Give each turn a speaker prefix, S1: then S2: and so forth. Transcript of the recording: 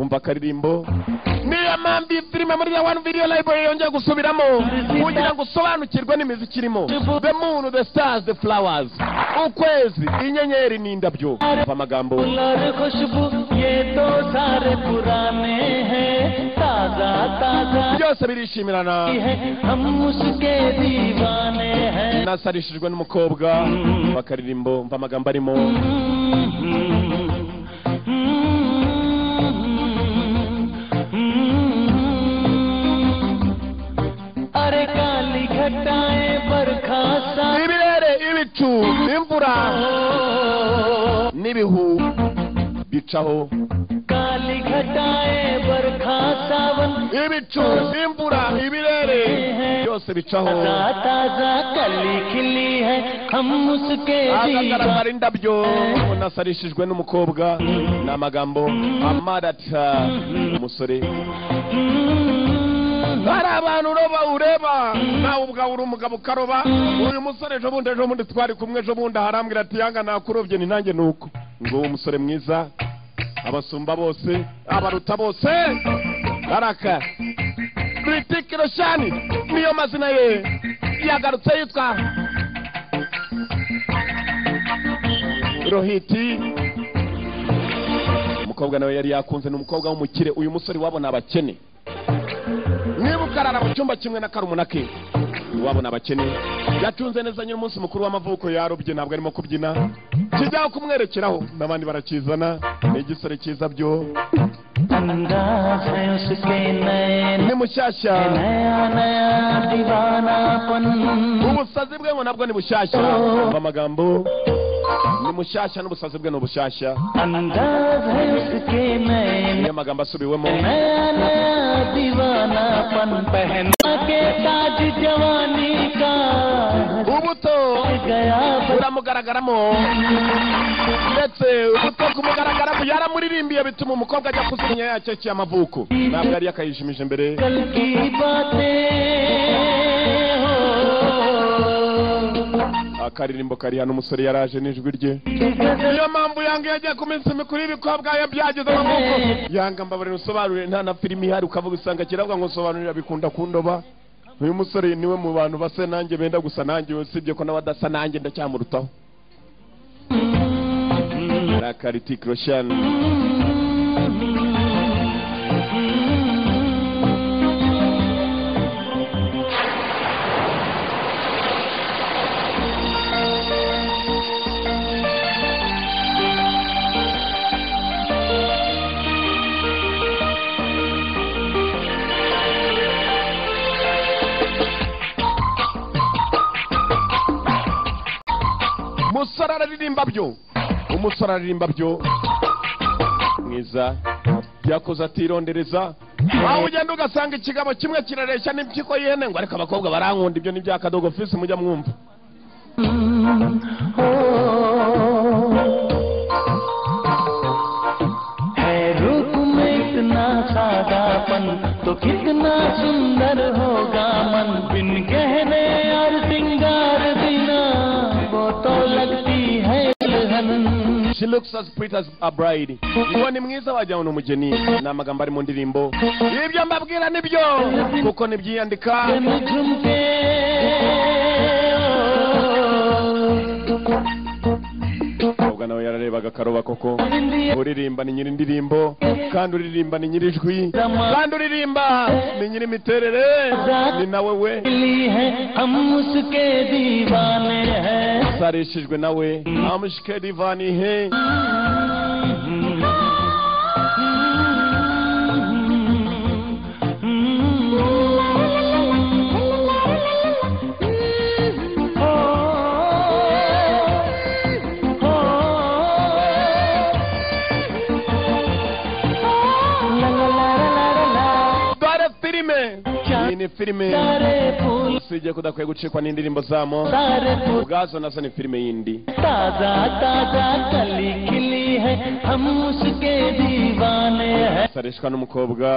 S1: Umva akaririmbo. Niyo mpamvu iyi filime muri ya One Video Library yongeye gusubiramo kugira ngo usobanukirwe n'imiziki irimo. The moon, the stars, the flowers, ukwezi, inyenyeri n'indabyo. Umva amagambo.
S2: और खुशबू ये तो सारे पुराने हैं ताजा ताजा
S1: Byose birishimirana.
S2: है हम उसके दीवाने हैं
S1: Nasarishijwe n'umukobwa. Umva akaririmbo, umva amagambo arimo.
S2: अरे काली घटाएं बरखा सा
S1: Ibirere, ibicu, imvura n'ibihu bicaho.
S2: काली घटाएं बरखा सावन
S1: Ibicu, imvura, ibirere byose bicaho.
S2: ताजा ताजा कली खिली है हम उसके दीवाने
S1: Ahagaragara indabyo. Nasarishijwe n'umukobwa ni amagambo amarata umusore. Hari abantu uroba ureba nawe ubwawe uri umugabo ukaroba. Uyu musore ejo bundi twari kumwe, ejo bundi harambwira ati yanga nakurobye, ni nanjye nuko ngo uwo musore mwiza abasumba bose abaruta bose baraka. Hrithik Roshan niyo mazina ye, yagarutse yitwa Rohiti. Umukobwa nawe yari yakunze ni umukobwa w'umukire. Uyu musore wabona abakene, niba ukarara mu cyumba kimwe na karumuna ke, wabona abakene. Yacunze neza nyiri umunsi mukuru w'amavuko, yarobye, ntabwo arimo kubyina, kijyaho kumwerekeraho n'abandi barakizana. Ni igisore cyiza byo,
S2: अंदाज है उसके नए
S1: ni mushyashya.
S2: नया नया दीवानापन
S1: Ubusazi bwe ngo nabwo ni bushyashya. Umva amagambo, ni mushyashya n'ubusazi bwe ni ubushyashya.
S2: अंदाज है उसके नए
S1: Niyo magambo asubiwemo.
S2: नया नया दीवानापन पहना के ताज जवानी का
S1: Ubuto
S2: गया
S1: buramugaragaramo, ndetse ubuto kumugaragaramo yaramuririmbiye bituma umukobwa ajya kuzinya ya keke y'amavuko. Ntabwo yari yakayishimije mbere.
S2: कल की बातें हो
S1: Akaririmbo kari hano, umusore yaraje n'ijwi rye. Niyo mpamvu yanga yagiye ku minsi mikuru y'ibikobwa ye byagize amavuko. Yanga mbabarira usobanurire, nta na filimi ihari ukavuga usanga kiravuga ngo nsobanurira bikunda kundoba. Uyu musore niwe mu bantu basa nanjye, benda gusa nanjye, usibye ko nawe adasa nanjye ndacyamurutaho. Raka Hrithik Roshan. Umusore araririmba byo, umusore araririmba byo mwiza, byakoze atirondereza. Aho ugenda ugasanga ikigabo kimwe kirareshya n'impyiko y'ihene ngo ariko abakobwa barankunda. Ibyo ni bya kadogo fisi mujya mwumva.
S2: है रूप में इतना सादापन तो कितना सुंदर होगा मन बिन गहने और सिंगार बिना वो तो लगती है दुल्हन
S1: She looks as pretty as a bride. Ngo ni mwiza wagira ngo ni umugeni. Ni amagambo ari mu ndirimbo. Ibyo mbabwira nibyo kuko nibyiyandika.
S2: झुमके
S1: Umukobwa nawe yararebaga akaroba koko. Uririmba ni nyiri indirimbo, kandi uririmba ni nyiri ijwi, kandi uririmba ni nyiri imiterere, ni nawe we.
S2: मिली है हम उसके दीवाने हैं
S1: Sarishijwe nawe amushike divani he. Dore filime, iyi ni filime
S2: सारे फूल
S1: usibye ko udakwiye gucikwa n'indirimbo zamo
S2: सारे फूल
S1: ubwazo, nazo ni filime yindi.
S2: ताजा ताजा कली खिली है हम उसके दीवाने हैं
S1: Sarishwa n'umukobwa.